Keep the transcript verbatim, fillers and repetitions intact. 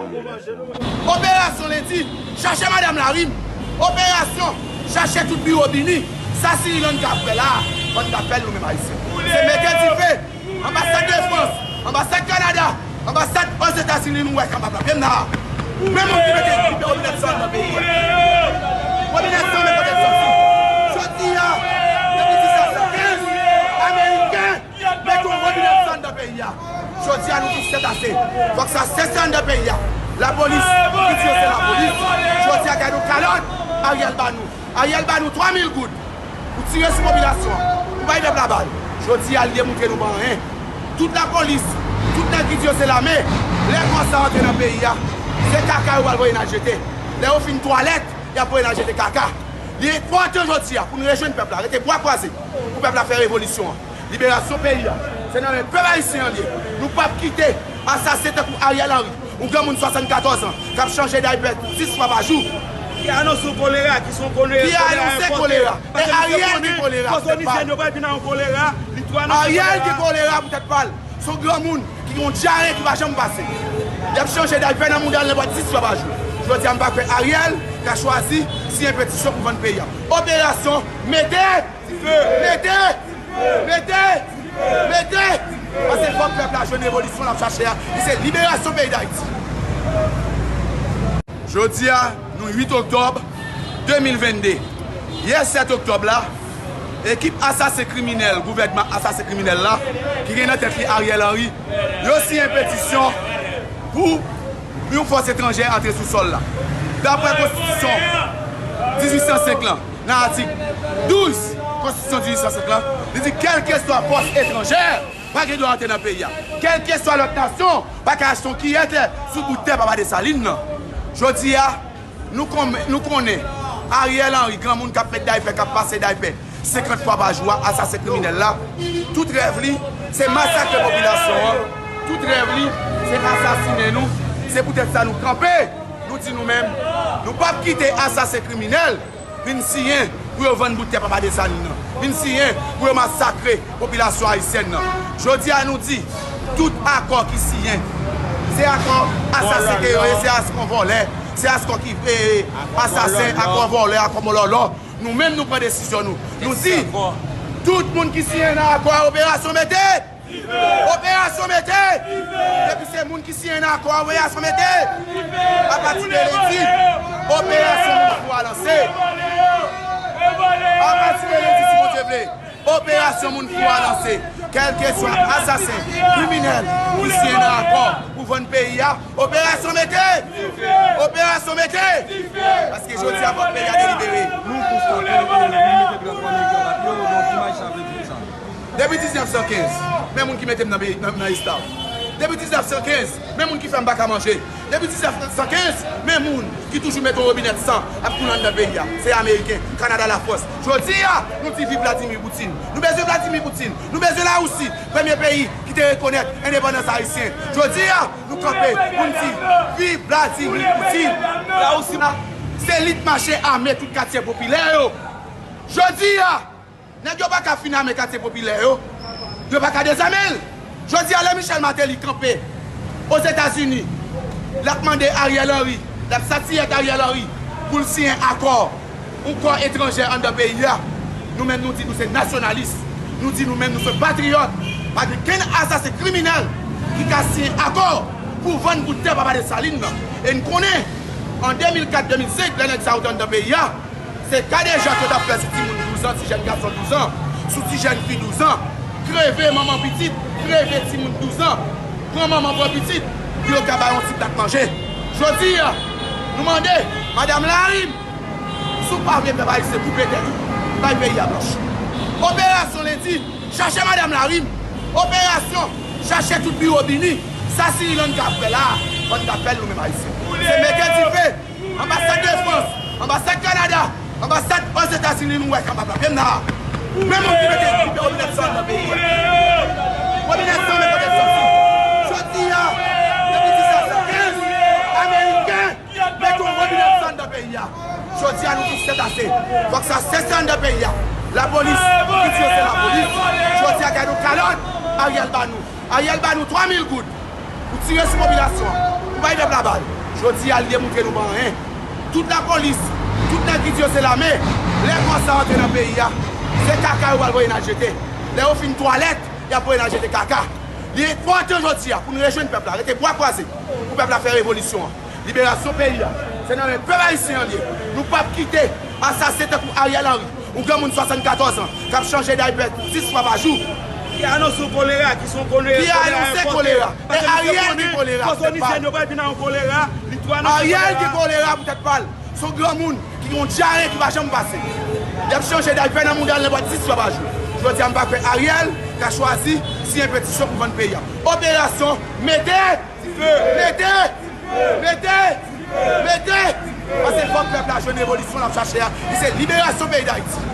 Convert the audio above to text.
Operasyon lendi, chache madanm Larim. Operasyon, chache tout biwo Bini. Sa Sirilanka ap fè la, ann ka fè l nou menm Ayisyen. Se mete dife. Anbasad de Frans, anbasad Kanada, anbasad Ozetazini, nou wè kapab la. Menm la. Men moun ki mete, ki mete wobinèt san anndan peyi a. Wobinèt san, men kote l soti. Jodi a, depi diznèf san kenz, Ameriken mete yon wobinèt san anndan peyi a. Jodi a, nou di sèt ase. Fòk sa sèse anndan peyi a. Lapolis, ki di yo se lapolis. Jodi a, gade yon kalòt, Ariel ba nou. Ariel ba nou twa mil goud pou tire sou popilasyon an, pou bay pèp la bal. Jodi a, li demontre nou pa anyen. Tout lapolis, tout nèg ki di yo se lame, lè kò sa antre nan peyi a, se kaka yo pral voye n al jete. Lè yo fin twalèt, y ap voye n al jete kaka. Li enpòtan jodi a pou n rejwenn pèp la, rete bra kwaze pou pèp la fè revolisyon an. Liberasyon peyi a, se nan men pèp ayisyen an l ye. Nou p ap kite asasen tankou Ariel Henry, yon granmoun swasannkatòz an, k ap chanje daypè sis fwa pa jou. Ki anonse yon kolera, ki se yon kolera, ki anonse kolera. E Ariel ki kolera, poze Nizyèn yo pral vin ak yon kolera, li tou anonse kolera. Ariel ki kolera poutèt pa l. Se yon granmoun ki gen yon dyare ki pa janm pase. Y ap chanje daypè nan mouda l nenpòt sis fwa pa jou. Jodi a, m pa kwè Ariel ka chwazi siyen petisyon pou vann peyi a. Operasyon, mete! Mete! Mete! Mete! Paske fòk pèp la jwenn revolisyon l ap chache a, ki se liberasyon peyi Dayiti. Jodi a, nou uit oktòb de mil vennde. Yè sèt oktòb la, ekip asasen kriminèl, gouvènman asasen kriminèl la, ki gen nan tèt li Ariel Henry, yo siyen petisyon pou yon fòs etranjè antre sou sòl la. Daprè konstitisyon dizuit san senk lan, nan atik douz konstitisyon dizuit san senk lan, li di kèlkeswa fòs etranjè pa gen dwa antre nan peyi a. Kèlkeswa lòt nasyon pa ka achte yon kiyè tè sou bout tè Papa Desalin nan. Jodi a, nou konnen, nou konnen Ariel Henry, granmoun k ap met daypè, k ap pase daypè senkant fwa pa jou a, asasen kriminèl la, tout rèv li, se masakre popilasyon an, tout rèv li, se asasinen nou. Se poutèt sa nou kanpe, nou di nou menm, nou p ap kite asasen kriminèl vin siyen pou yo vann bout tè Papa Desalin nan, vin siyen pou yo masakre popilasyon ayisyèn nan. Jodi a, nou di, tout akò ki siyen, se akò asasen ke yo ye, se akò vòlè, se akò ki, e, asasen, akò vòlè, akò mòlòlò. Nou menm, nou pran desizyon nou. Nou di, tout moun ki siyen nan akò a, operasyon mete! Operasyon mete! Depi se moun ki siyen nan akò a, operasyon mete! Apati de lendi, operasyon moun fou a lanse. Apati de lendi, si Bondye vle, operasyon moun fou a lanse. Kèlkeswa asasen, kriminèl ki siyen nan akò pou vann peyi a, operasyon mete! Operasyon mete! Paske jodi a, fòk peyi a delibere. Nou konstate, e, nou mete drapo ameriken anba pye yo, donk imaj sa vle di sa. Depi diznèf san kenz, men moun ki mete m nan peyi, nan, nan estav. Depi diznèf san kenz, men moun ki fè m pa ka manje. Depi diznèf san kenz, men moun ki toujou mete yon wobinèt san ap koule anndan peyi a. Se Ameriken, Kanada, Lafrans. Jodi a, nou di viv Vladimir Putin. Nou bezwen Vladimir Putin. Nou bezwen Larisi, premye peyi ki te rekonèt endepandans ayisyen. Jodi a, nou kanpe pou n di viv Vladimir Putin. Larisi, se lit mache ame tout katye popilè yo. Jodi a, nèg yo pa ka fin ame katye popilè yo. Yo pa ka dezame l. Jodi a, lè Michel Martelly kanpe Ozetazini, l ap mande Ariel Henry, l ap satiyèt Ariel Henry pou l siyen akò yon kò etranjè anndan peyi a. Nou menm, nou di nou se nasyonalis. Nou di nou menm nou se patriyòt. Pa gen kenn asasen kriminèl ki ka siyen akò pou vann bout tè Papa Desalin nan. E n konnen, an de mil kat, de mil senk, lè nèg sa yo te anndan peyi a, se kadejak yo t ap fè sou timoun douz an, ti jèn gason douz an, sou ti jèn fi douz an, kreve manman pitit, kreve timoun douz an, pran manman, pran pitit, pou yo ka bay yon ti plat manje. Jodi a, nou mande madanm Larim, si w pa vle pèp ayisyen koupe tèt ou, bay peyi a blanch. Operasyon lendi, chache madanm Larim. Operasyon, chache tout biwo Bini. Sa Sirilanka ap fè la, ann ka fè l nou menm ayisyen. Se mete dife. Anbasad de Frans, anbasad Kanada, anbasad Ozetazini, nou wè kapab la. Menm la. Men moun ki mete, ki mete wobinèt san anndan peyi a. Wobinèt san, men kote l soti. Jodi a, depi diznèf san kenz, Ameriken mete yon wobinèt san anndan peyi a. Jodi a, nou di sèt ase. Fòk sa sèse anndan peyi a. Lapolis, ki di yo se lapolis. Jodi a, gade yon kalòt Ariel ba nou. Ariel ba nou twa mil goud pou tire sou popilasyon an. Bay pèp la bal. Jodi a, li demontre nou pa anyen. Tout lapolis, tout nèg ki di yo se lame, lè konsa antre nan peyi a, se kaka yo pral voye n al jete. Lè yo fin twalèt, y ap voye n al jete kaka. Li enpòtan jodi a pou n rejwenn pèp la, rete bra kwaze pou pèp la fè revolisyon an. Liberasyon peyi a, se nan men pèp ayisyen an l ye. Nou p ap kite asasen tankou Ariel Henry, yon granmoun swasannkatòz an, k ap chanje daypè sis fwa pa jou. Ki anonse yon kolera, ki se yon kolera. Ki anonse kolera? E Ariel ki kolera, Pasolise yo pral vin ak yon kolera. Ariel ki kolera poutèt pa l. Se yon granmoun ki gen yon dyare ki pa janm pase. Y ap chanje daypè nan mouda l nenpòt sis fwa pa jou. Jodi a, m pa kwè Ariel ka chwazi siyen petisyon pou vann peyi a. Operasyon mete! Mete! Mete! Mete! Paske fòk pèp la jwenn revolisyon l ap chache a, ki se liberasyon peyi Dayiti.